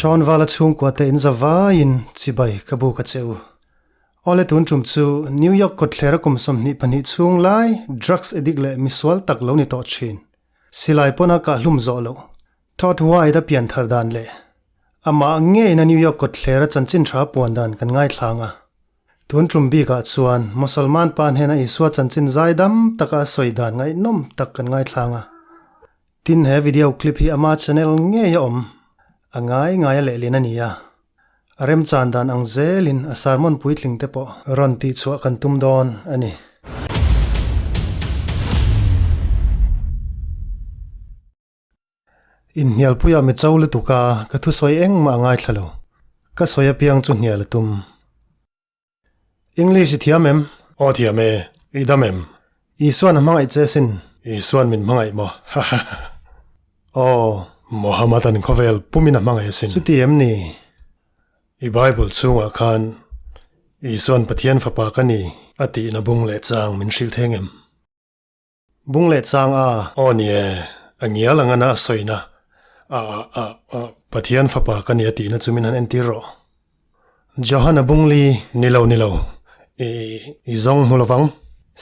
Sean Vala chhungkua te in za vaiin chibai ka buk a che u. Awle tun tum chu New York kawtthlera kum 22 chhung lai drugs addict leh misual tak lo ni tawh thin. Silai pawn a kah hlum zawh loh. Todd White a pian thar dan leh amah ngeina New York kawtthlera chanchin tha puan dan kan ngaithlang a. Tun tum bikah chuan Musalman pa hnena Isua chanchin zai dam taka a sawi dan ngaihnawm tak kan ngaithlang a. Tin he video clip hi ama channel ngei a awm a ngai ngai a lehlin a ni a. A remchan dan ang zelin a sermon puitling te pawh rawn tih chhuah kan tum dawn a ni. Inhnialpuiah mi cho lutuk a, ka thusawi engmah a ngaithla lo. Ka sawi apiang chu hnial a tum. English i thiam em? Aw thiam e, i dam em? Isuan a hmangaih che sin. Isuan min hmangaih maw? Ha ha ha. Aw. Mohammed an khawvel pumin a hmangaih asin. Chuti em ni? I Bible chhungah khan Isuan Pathian fapa ka ni a tihna bung leh chang min hrilh theng em? Bung leh chang a. Aw ni e, a ngial ang ana a sawina. A a a a Pathian fapa ka ni a tihna chu min han entir rawh. Johana Bungli. Ni lo ni lo, i i zawng hmu lovang.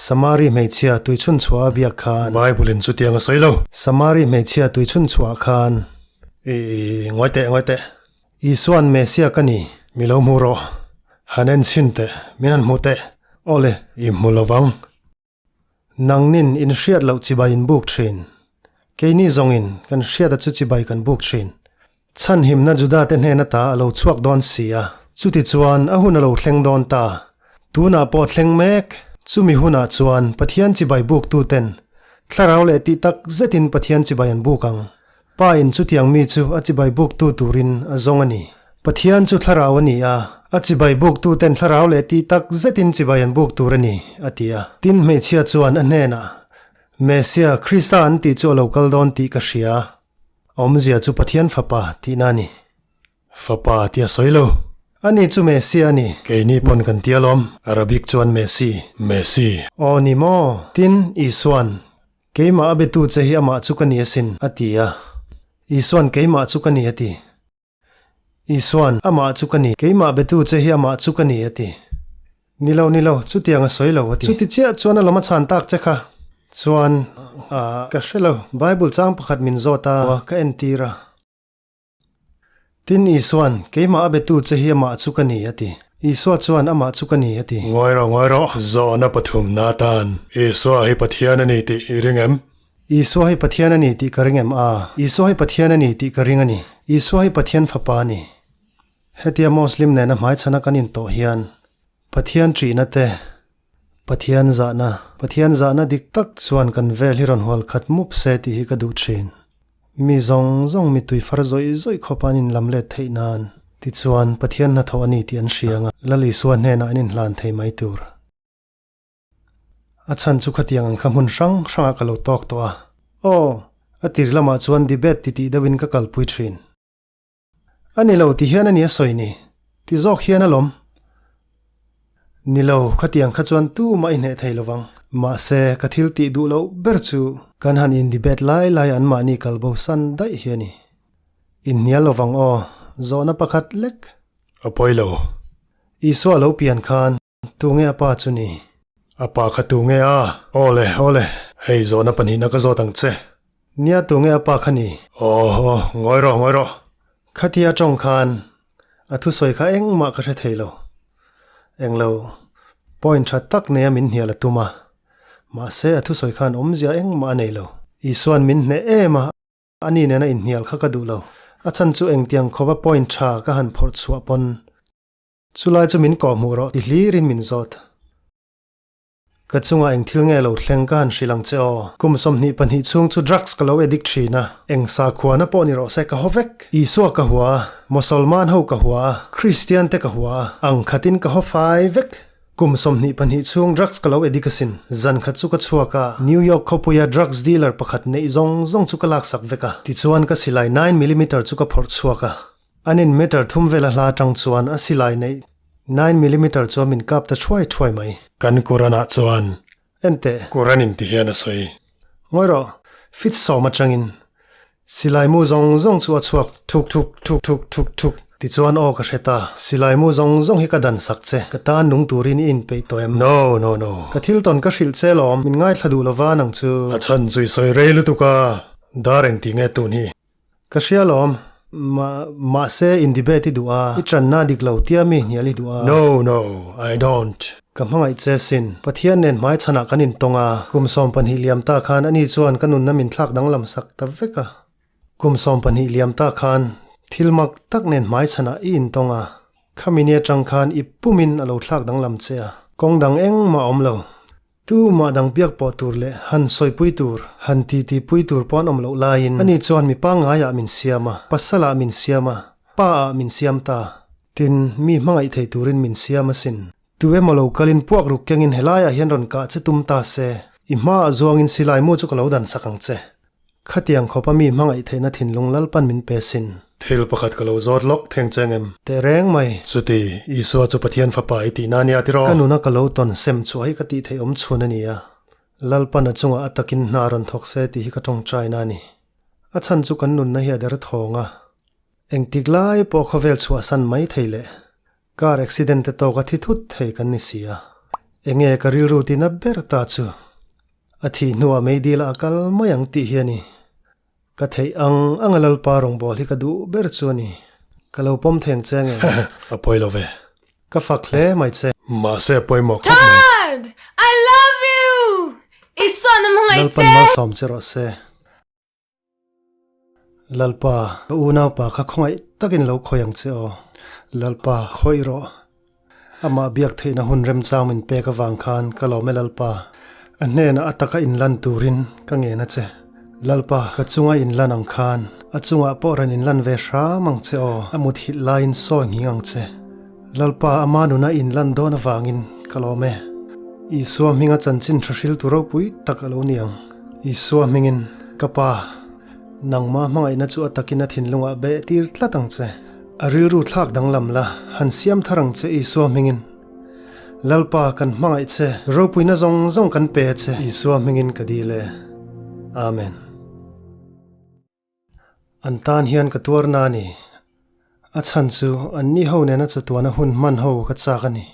Samari hmeichhia tui chhun chhuah a biak khan. Bible in chutiang a sawi lo. Samari hmeichhia tui chhun chhuah khan. I i ngawi teh ngawi teh. Isuan Messiah ka ni. Mi lo hmu rawh. Han en chhin teh, min han hmu teh. Awle. I hmu lovang. Nangnin in hriat loh chibai in buk thin. Keini zawngin kan hriata chu chibai kan buk thin. Chhanhimna Juda te hnen ata a lo chhuak dawn si a. Chutichuan a hun a lo thleng dawn ta. Tunah pawh thleng mek. Chumi hunah chuan Pathian chibai buktu ten thlarau leh tih tak zetin Pathian chibai an buk ang. Pa in chutiang mi chu a chibai buktu turin a zawng a ni. Pathian chu thlarau a ni a, a chibai buktu ten thlarau leh tih tak zetin chibai an buk tur a ni, a ti a. Tin hmeichhia chuan a hnenah, Messiah, Krista an tih chu a lo kal dawn tih ka hria. Awmzia chu Pathian Fapa tihna a ni. Fapa tih a sawi lo. Ani chu Messi a ni. Keini pawn kan ti alawm, Arabic chuan Messi. Messi. Aw ni maw? Tin, Isuan, Keimah a betu che hi amah chu ka ni asin, a ti a. Isuan, Keimah chu ka ni, a ti. Isuan, Amah chu ka ni. Keimah betu che hi amah chu ka ni, a ti. Ni lo, ni lo, chutiang a sawi lo, a ti. Chuti chiah chuan a lam a chhan tak che kha. Chuan, Ka hre lo, Bible chang pakhat min zawt a, ka entir a. Tin Isuan, Keimah a betu che hi amah chu ka ni, a ti. Isua chuan, Amah chu ka ni, a ti. Ngawi rawh, ngawi rawh, zawhna pathum na atan. Isua hi Pathian a ni tih i ring em? Isua hi Pathian a ni tih ka ring em? A. Isua hi Pathian a ni tih ka ring a ni. Isua hi Pathian Fapa a ni. Hetia Muslim nena hmaichhana kan intawh hian Pathian ṭihna te, Pathian zahna, Pathian zahna dik tak chuan kan vel hi rawn hual khat mup se tih hi ka duh ṭhin. Mi zawng zawng mittui far zawih zawih khawpa an inlam let theih nan. Tichuan, Pathian hnathawh a ni tih an hria anga Lal Isua hnenah an inhlan thei mai tur. A chhan chu khatiang ang kha hmun hrang hrangah ka lo tawk tawh a. Aw, a tir lamah chuan debate titih deuhin ka kalpui ṭhin. A ni lo ti hian a ni a sawi ni. Ti zawk hian alawm. Ni lo, khatiang kha chuan tumah i hneh thei lovang. Mahse, ka thil tih duh loh ber chu kan han in debate lai lai anmahni kalbo san daih hi a ni. Inhnial lovang aw, zawhna pakhat lek. A pawi lo. Isua lo pian khan tunge a pa chu ni? A pa kha tunge a? Awle, awle, hei zawhna pahnihna ka zawt ang che. Nia tunge a pa kha ni? Aw, aw, ngawi rawh, ngawi rawh. Khatia tawng khan a thusawi kha engmah ka hre thei lo. Englo, point tha tak neia min hnial a tum a. Mahse a thusawi khan awmzia engmah a nei lo. Isuan min hneh em a, ani nena inhnial kha ka duh lo. A chhan chu engtiang khawpa point tha ka han phawrh chhuah pawn. Chulai chu min kawhhmuh rawh ti hlirin min zawt. Ka chungah eng thil nge lo thleng ka han hrilh ang che aw. Kum 22 chhung chu drugs ka lo addict thin a, eng sakhuana pawh ni rawh se ka haw vek. Isua ka hua a, Mosolman ho ka hua a, Kristian te ka hua a, ang khatin ka haw fai vek. Kum 22 chhung drugs ka lo addict asin. Zan khat chu ka chhuak a, New York khawpuia drugs dealer pakhat neih zawng zawng chu ka laksak vek a. Tichuan ka silai nine millimeter chu ka phawrh chhuak a. An in meter thum vela hla atang chuan a silai neih nine millimeter chuan min kap ta thuai thuai mai. Kan Quran-ah chuan Enteh. Quran in ti hian a sawi. Ngawi rawh, fit sawm atangin. Silai mu zawng zawng chu a chhuak thuk thuk thuk thuk thuk thuk. Tichuan aw ka hre ta, silai mu zawng zawng hi ka dan sak che, ka tan nung turin i inpeih tawh em? No, no, no. Ka thil tawn ka hrilh che lawm, min ngaithla duh lova nang chu. A chhan chu i sawi rei lutuk a, dar engti nge tun hi? Ka hria lawm, ma, mahse in debate i duh a, i tanna dik lo tia mi hnial i duh a. No, no, I don't. Ka hmangaih che sin. Pathian nen hmaichhanah kan intawng a, kum 12 liam ta khan ani chuan ka nunna min thlak danglam sak ta vek a. Kum 12 liam ta khan thil mak tak nen hmaichhanah i intawng a, khami ni atang khan i pumin a lo thlak danglam che a, kawng dang engmah a awm lo. Tumah dang biak pawh tur leh han sawipui tur, han titi pui tur pawh an awm loh laiin ani chuan mi pangngaiah min siam a, pasalah min siam a, pa ah min siam ta. Tin, mi hmangaih thei turin min siam asin. Tu emaw lo kalin puak ruk kengin helaiah hian rawn kah che tum ta se, i hmaah zuangin silai mu chu ka lo dan sak ang che. Khatiang khawpa mi hmangaih theihna thinlung Lalpan min pe sin. Thil pakhat ka lo zawt lawk theng cheng em? Teh reng mai. Chuti, Isua chu Pathian fapa i tihna a nia tiraw? Ka nuna ka lo tawn sem chhuah hi ka tih theih awm chhun a ni a. Lalpan a chungah a takin hna rawn thawk se tih hi ka tawngtaina a ni. A chhan chu kan nunna hi a der thawng a. Engtik lai pawh khawvel chhuahsan mai thei leh car accident te tawka thi thut thei kan ni si a. Enge ka rilru tina ber ta chu a thih hnuah meidil ah a kal mai ang tih hi a ni. Ka theih ang ang a Lalpa rawngbâwl hi ka duh ber chu a ni. Ka lo pawm theng che nge? A pawi lo ve. Ka fak hle mai che. Mahse a pawimawh khawp mai. Dad! I love you! Isuan a hmangaih che! Lalpan malsawm che rawh se. Lalpa, ka unaupa kha khawngaih takin lo khawi ang che aw. Lalpa, khawih rawh. Amah biak theihna hun remchang min pek avang khan ka lawm e Lalpa. A hnenah a taka inlan turin ka ngen a che. Lalpa, ka chunga inlan ang khan a chungah pawh rawn inlan ve hram ang che aw. A muthilh laiin sawi nghing ang che. Lalpa, ama nuna inlan dawn avangin ka lawm e. Isua hminga chanchin tha hriltu ropui tak a lo ni ang. Isua hmingin, Ka pa, nangma hmangaihna chu a takin a thinlungah beh tir tlat ang che. A rilru thlak danglam la, han siam thar ang che Isua hmingin. Lalpa, kan hmangaih che, ropuina zawng zawng kan pe che Isua hmingin ka dil e. Amen. An tan hian ka tuar na a ni. A chhan chu anni ho nena chatuana hun hman ho ka chak a ni.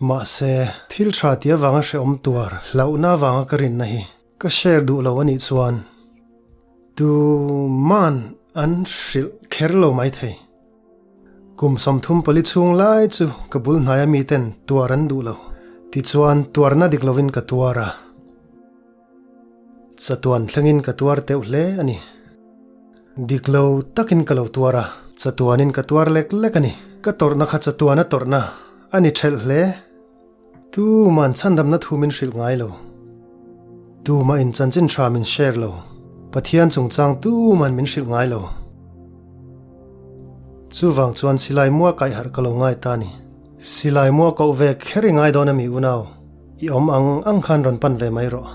Mahse, thil tha tih avanga hrehawm tuar hlauhna avanga ka rinna hi ka share duh lo a nih chuan tuman an hrilh kher lo maithei. Kum 34 chhung lai chu ka bul hnaia miten tuar an duh lo. Tichuan, tuarna dik lovin ka tuar a. Chatuan thlengin ka tuar teuh hle a ni. Dik lo takin ka lo tuar a, chatuanin ka tuar lek lek a ni. Ka tawrhna kha chatuana tawrhna a ni ṭhelh hle. Tuma'n chhandamna thu min hrilh ngai lo. Tumah in chanchin ṭha min share lo. Pathian chungchang tuma'n min hrilh ngai lo. Chuvang chuan silai mua kaih harh ka lo ngai ta a ni. Silai mua koh ve kher i ngai dawn a mi unau? I awm ang ang khan rawn pan ve mai rawh.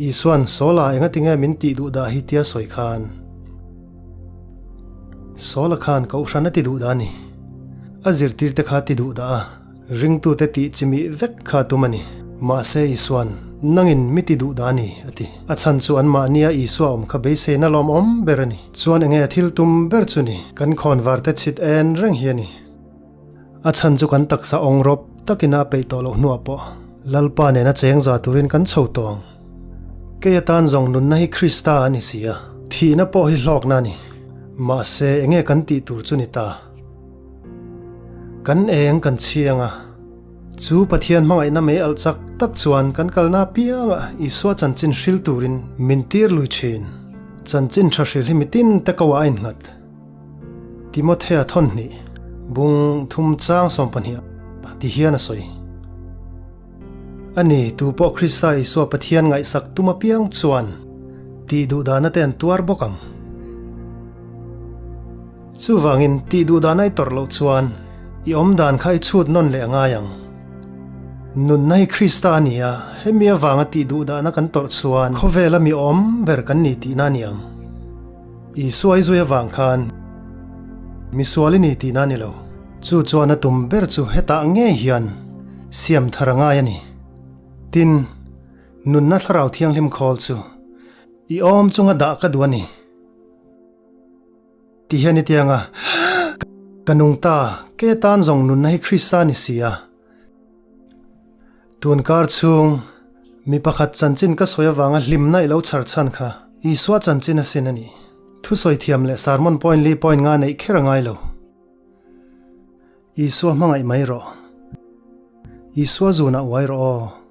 Isua'n Saula enga tinge min tih duh dah hi tia sawi khan Saula khan kohhran a ti duh dah a ni. A zirtirte kha ti duh dah a, ringtute tih chimih vek kha a tum a ni. Mahse Isua'n, Nangin mi ti duh dah a ni, a ti. A chhan chu anmahnia Isua awm kha beiseina lawmawm ber a ni. Chuan enge a thil tum ber chu ni? Kan khawnvarte chhit en reng hi a ni. A chhan chu kan taksa awng rawp takin a peih tawh loh hnuah pawh Lalpa nena cheng za turin kan chho tawh ang. Kei atan zawng nunna hi Krista a ni si a, thihna pawh hi hlawkna a ni. Mahse, enge kan tih tur chu ni ta? Kan eng kan chhiang a, chu Pathian hmangaihna mei alh chak tak chuan kan kalna apiangah Isua chanchin hril turin min tir lui thin. Chanchin tha hril hi mitin te koah a innghat. Timothea thawn hnih, bung thum chang 12 ti hian a sawi. A ni, tu pawh Krista Isua Pathian ngaihsak tum apiang chuan tih duhdahna te an tuar bawk ang. Chuvangin tih duhdahna i tawrh loh chuan i awmdan kha i chhut nawn leh a ngai ang. Nunna hi Krista a ni a, hemi avanga tih duhdahna kan tawrh chuan khawvela mi awm ber kan ni tihna a ni ang. Isua i zui avang khan misual i ni tihna a ni lo. Chu chuan a tum ber chu hetah ngei hian siam thar a ngai a ni. Tin, nunna thlarau thianghlim khawl chu i awm chunga dah ka duh a ni. Ti hian i tiang a, Ka nung ta, ke tan zawng nunna hi Krista ni si a. Tun kar chhung, mi pakhat chanchin ka sawi avanga hlimna i lo chhar chhan kha Isua chanchin asin a ni. Thusawi thiam leh sermon point li point nga neih kher a ngai lo. Isua hmangaih mai rawh. Isua zunah uai rawh aw.